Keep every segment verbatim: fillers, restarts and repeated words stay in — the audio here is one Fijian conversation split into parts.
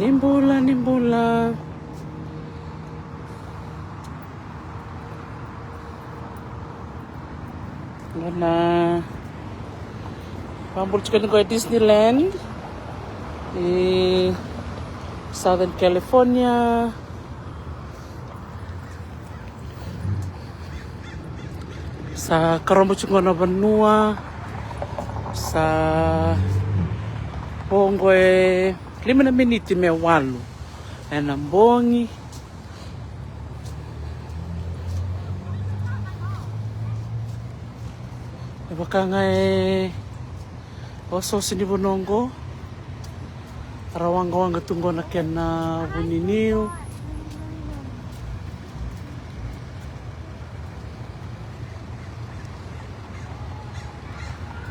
Ni bula, ni bula. Qo na vabula tiko ni qo e Disneyland i Southern California. Sa karobo tiko na vanua. Sa vo qo e lima na miniti me walu ena bogi. E vaka ga e osooso ni vanua oqo. Ra waqawaqa tu qo na kena vuniniu.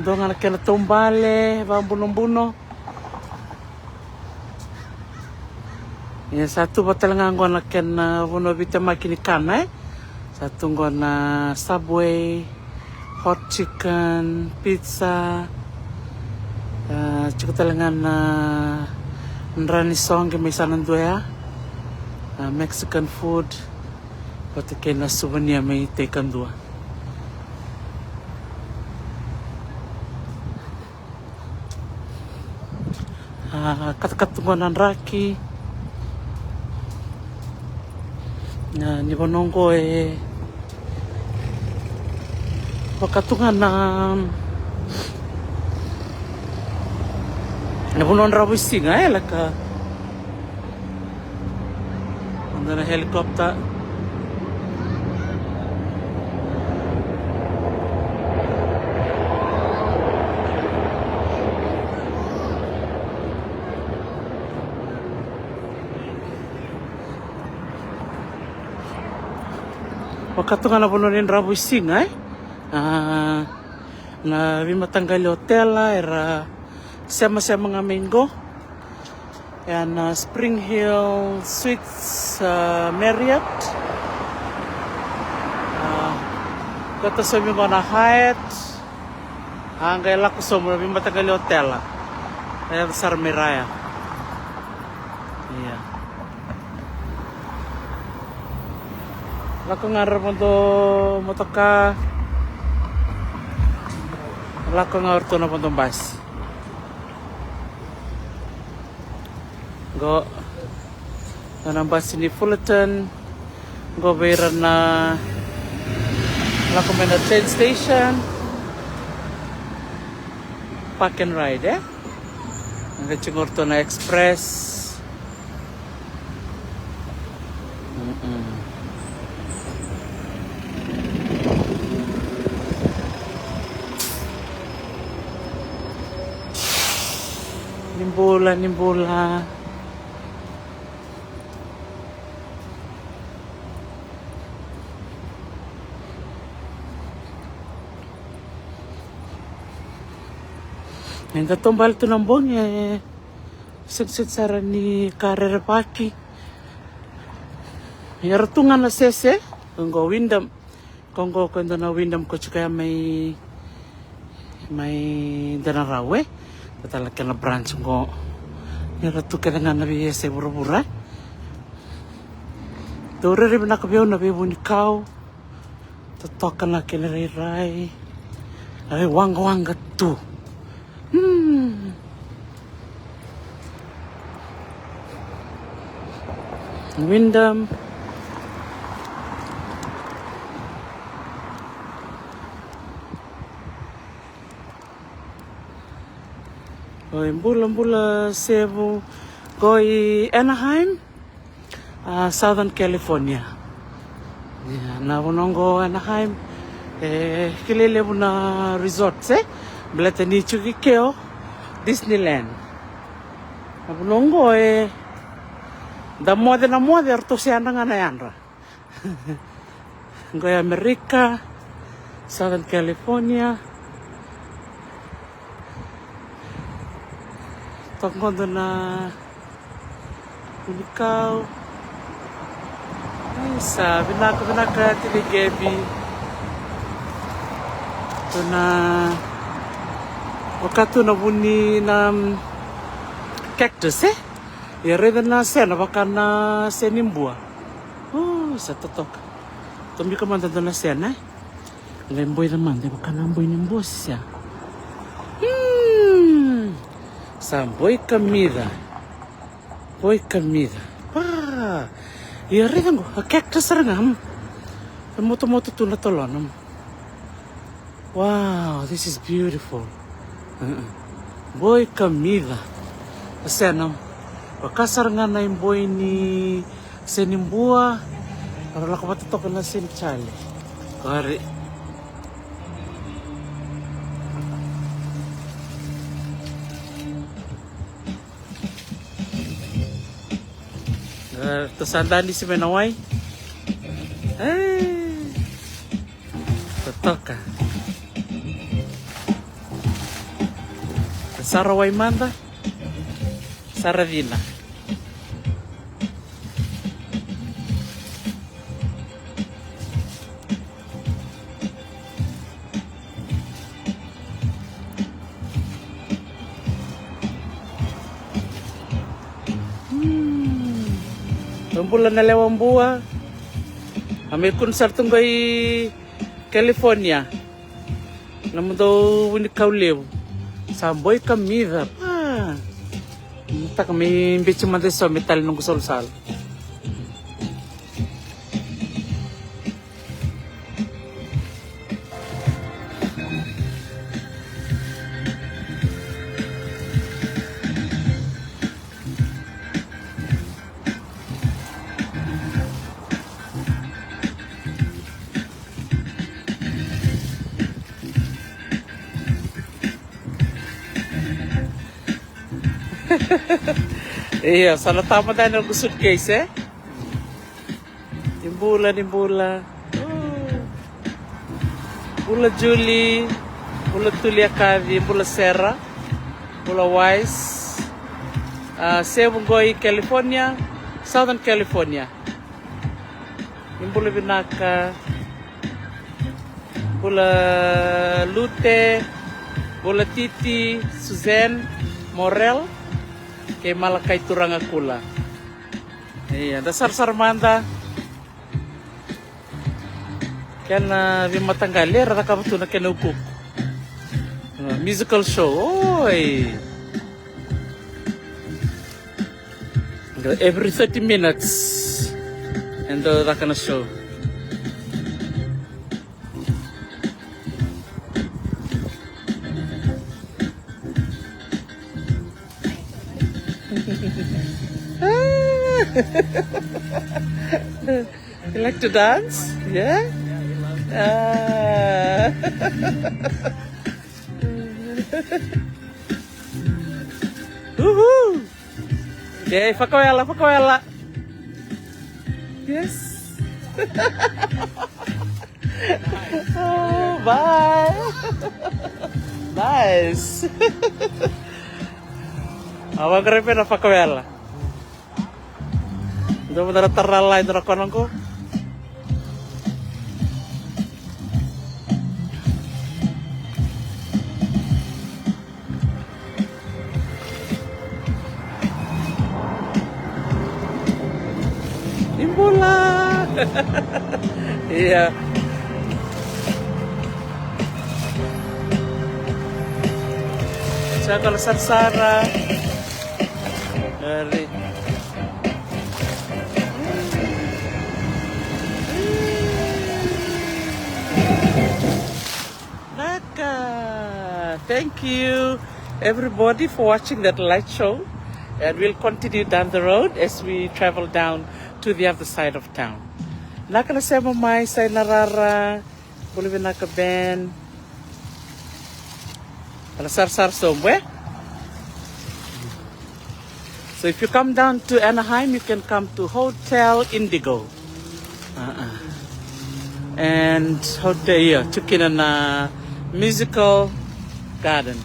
Dua ga na kena taubale vabunobuno. Ia sa tu vata tale ga qo na kena vanua veitemaki ni kana, e. Sa tu qo na Subway, hot chicken, pizza. A, tiko tale ga na dra ni soqe mai sa na dua ya. A, Mexican food. Vata kei na suvania mai tai kadua. A, katakata qo na draki. A, ni vanua qo e vaka tu ga na, na vanua dravuisiga, e, laka. Anda na helicopter. Vaka tu ga na vanua ni dravuisiga, e? A, na veimataqali otela era semasema ga mai qo. Ya na Spring Hill Suites, a, Marriott. A, kata somi qo na Hyatt. A, qai lako sobu na veimataqali otela. E yaco sara mai raya. Ia. Lako ga ra vodo motoka. Lako ga o ratou na vodo basi. Qo na basi ni Fullerton. Qo vei ira na lako mai na train station. Park and ride, e? Qai tiko o ratou na express. Mm-mm. Ni bula, ni bula. Eda taubale tu na bogi, e sega soti sara ni ka rerevaki. Era tu ga na sese, qo Wyndham. Qo, qo, qo e dua na Wyndham qo tiko ya mai, mai Denarau, e. Dua tale na kena branch qo. Era tu kece ga na veiyasai vuravura. Dou rairai vinaka vei au na veivunikau. Totoka na kena rairai. Rai waqawaqa tu. Hmm. Wyndham. Oi, bula, bula, Sevu. Qo i Anaheim. A, Southern California. Ia, na vanua qo Anaheim. E kilai levu na resorts, e. Baleta ni tiko i ke o Disneyland. Na vanua qo e da moce na moce, eratou se yadra ga na yadra. Qo e Amerika, Southern California. Toka qo dua na vunikau. Isa, vinaka, vinaka, Tini Kevi. Dua na, vaka tu na vu ni na, mm, cactus, e? Ia raica na sena vaka na sena i bua. O, sa totoka. Tomika mada dua na sena, e. Qai boica mada vaka na boi ni bua se. Hmm. Sa boi kamica. Boi kamica. Pa. Ia raica qo, a cactus sara ga. Hmm. E motomoto tu na tolona. Hmm. Wow, this is beautiful. Uh-uh. Boi kamica. A sena. Vaka sara ga na i boi ni sena i bua. Era lako vata toka na sena i jale. Qori. Ratou sa danisi mai na wai. Ei. Totoka. Sara wai mada. Sara cina. Hmm. Bula na lewa bua. A mai kunu sara tu qo i California. Na mudou vunikau levu. Sa boi kamica. Pa. Taka me beci mada eso me tale noqu solosalo. Ia, sa na tama dani noqu suitcase, e? Ni bula, ni bula. Bula Julie, bula Tulia Kavi, bula Sera, bula Wise. A, sevu qo i California, Southern California. Ni bula vinaka. Bula Lute, bula Titi, Suzanne, Morel, kei Malakai Turaga Kula. Ia, da sarasara mada. Kena veimataqali era cakava tu na kena ukuuku. Musical show. Oi. Every thirty minutes. And the, that kind of show. You like to dance? Yeah? Ah. Woohoo! Okay, fakawela, fakawela. Yes. Oh, bye. Nice. Au vaqarai vei na fakawela. Dou mada na tara na lai dou na kona qo. Ni bula. Ia. Sa kola sarasara. Ari. Naka. Thank you, everybody, for watching that light show. And we'll continue down the road as we travel down to the other side of town. Naka na sema mai, sai na rara. Bula vinaka Ben. Ala sarasara sobu, e? So if you come down to Anaheim, you can come to Hotel Indigo. Uh-uh. And Hotel, yeah, to Kinana Musical Garden.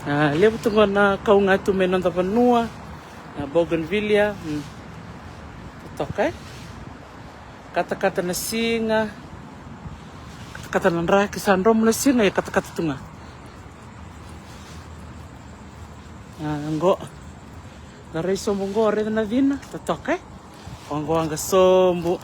A, levu tu qo na kau ga tu mai noda vanua, na bougainvillea. Mm. Totoka, e? Katakata na siga. Kata na draki, sa dromu na siga e katakata tu ga. A, qo. Qo rai sobu qo, raica na cina, totoka, e? Qo, qo, qo sobu.